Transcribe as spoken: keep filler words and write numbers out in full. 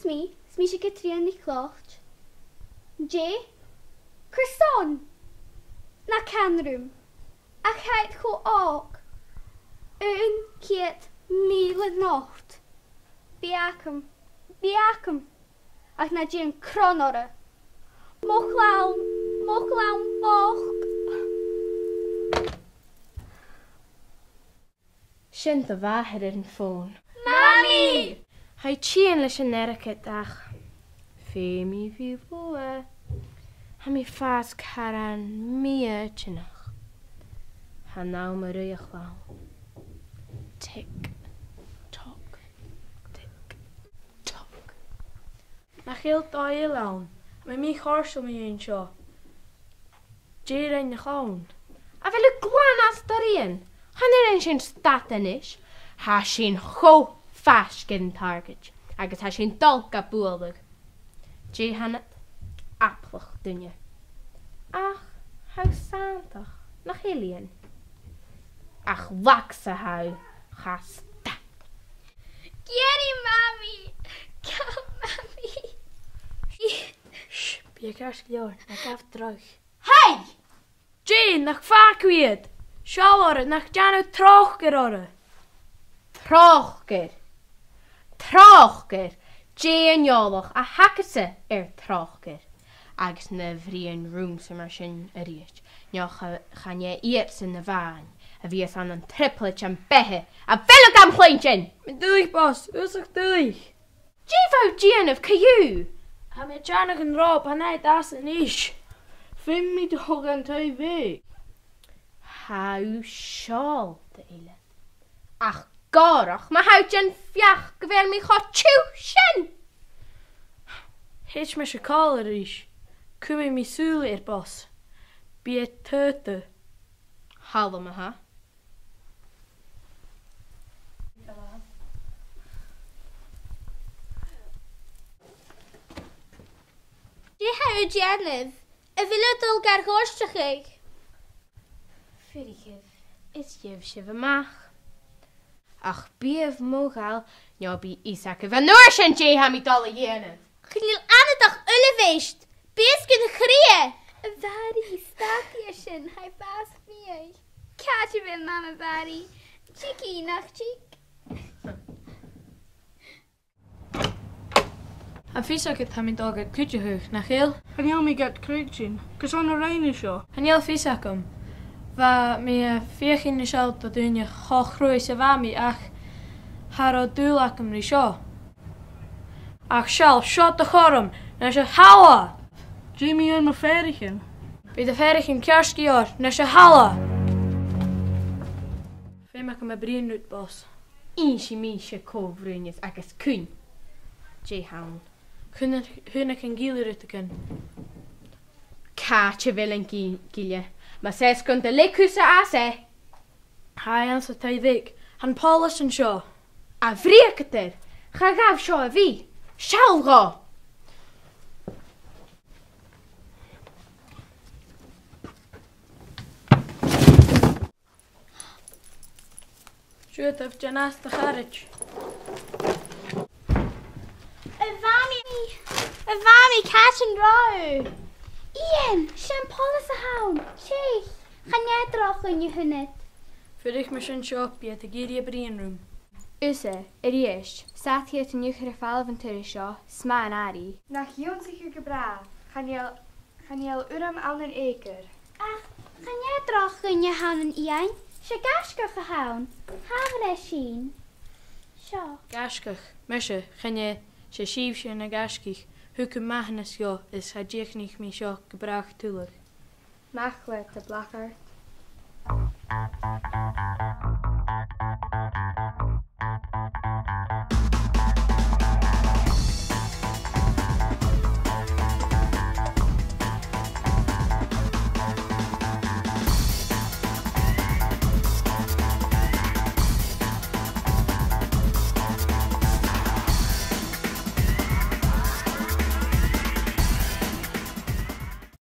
Mi, 's mise Catrìona NicLeòid. Dè? Carson? Na can rium. Ach tha iad cho òg. Aon ceud mìle not. Bidh agam, bidh agam. Ach na dèan cron orra. Mo chlann, mo chlann bochd. Sin do mhàthair air an fòn. Mamaidh! Tha i a' tighinn leis an airgead ach feumaidh mi bhith luath. Tha mi a' fàs caran mì-fhoighidneach. Tha an àm a' ruith, a chlann. Tic, toc, tic, toc. Nach eil dòigh eile ann? Tha mi mì-chofhurtail mu dheidhinn seo. Dè rinn a' chlann? A bheil thu glan às do rian? Chan urrainn dhuinn stad a-nis. Tha sinn cho faisg air an targaid, agus tha sinn a' dol ga bhualadh. Dè th' annad? Ablach duine. Ach tha thu sànntach, nach eil? Ach lag-sa tha thu, cha stad. Gèannaidh Mamaidh! Gabh Mamaidh! Sh, bidh e ceart gu leòr, na gabh dragh. Hey! Dè, nach fàg thu iad? Seall orra, nach dèan thu tròcair orra? Tròcair? Tròcair? Dè an eòlach a th' agadsa air tròcair? Agus na bhruidhinn riumsa mar sin a-rithist, neo cha-, chan e iadsan a-mhàin a bhios ann an trioblaid am beatha. A bheil thu gam chluinntinn? Mi duilich, boss, uabhasach duilich. Dè bha thu a' dèanamh co-dhiù? Tha mi a' teannadh an ròp, chan e dasa a-nis. Feumaidh mi a thogail an taigh-bheag. Tha thu seòlta, Eilean. Ach gòrach, ma tha thu den bheachd gu bheil mi cho tiugh sin! Thèid mise còmhla ris. Cumaidh mi sùil air, boss. Bidh e taghta. Thalla ma-thà. Dè tha thu a' dèanamh? A bheil thu a' dol gar ghortachadh? Fuirichibh, is gheibh sibh a-mach. Ach bithibh modhail, no bidh fios agaibh an uair sin dè tha mi a' dol a dhèanamh. Chan eil annad ach uilebheist. Bidh gun chridhe. A Mhàiri, stad an sin, tha i a' fàs mì-fhoighidneach. Càit a bheil Mamaidh, a Mhàiri? Tig i, nach tig? Tha fios agad, tha mi a' dol gad chuideachadh, nach eil? Chan eil mi gad chreidsinn. Carson a rinn thu seo? Chan eil fhios agam. Bha mi a' feuchainn a' sealltainn do dhaoine cho cruaidh 's a bha mi, ach cha robh dùil agam ri seo. Ach seall, seo do chothrom, nis a thalla! Dè mu dheidhinn mo phàrantan? Bidh do phàrantan ceart gu leòr, nis a thalla! Feumaidh mi a bhith a' bruidhinn riut, boss. Innsidh mise cò bhruidhneas agus cuin. Dè th' ann? Chunnaic, chunnaic an gille rudeigin. Càit a bheil an gi-, gille? Mas e 's gun do leig thusa às e. Tha e anns an taigh-bheag. Tha am poileas an seo. A bhrìgh air, cha ghabh seo a bhith. Seall dhomh! Siuthad, dèan às, a charaid. A Mhamaidh, a Mhamaidh, càit an robh thu? Iain, 's e am poileas a th' ann. Teich, chan e droch dhuine a th' annad. Fuirich mi sin seo, bidh iad ag iarraidh a' bruidhinn rium. Thusa, a-rithist, 's fhada a tha iad an-diugh air falbh an turas seo, 's math an àirigh. Nach ionnsaich thu gu bràth, chan eil Chan eil urram ann an eucoir. Ach chan e droch dhuine a th' ann an Iain, 's e gaisgeach a th' ann. Tha e a' bruidhinn. Seo. Gaisgeach, mise, chan e, 's e sibhse na gaisgich, thugam mathanas dhomh is cha dìochuimhnich mi seo gu bràth tuilleadh. Mach leat, a bhlacard.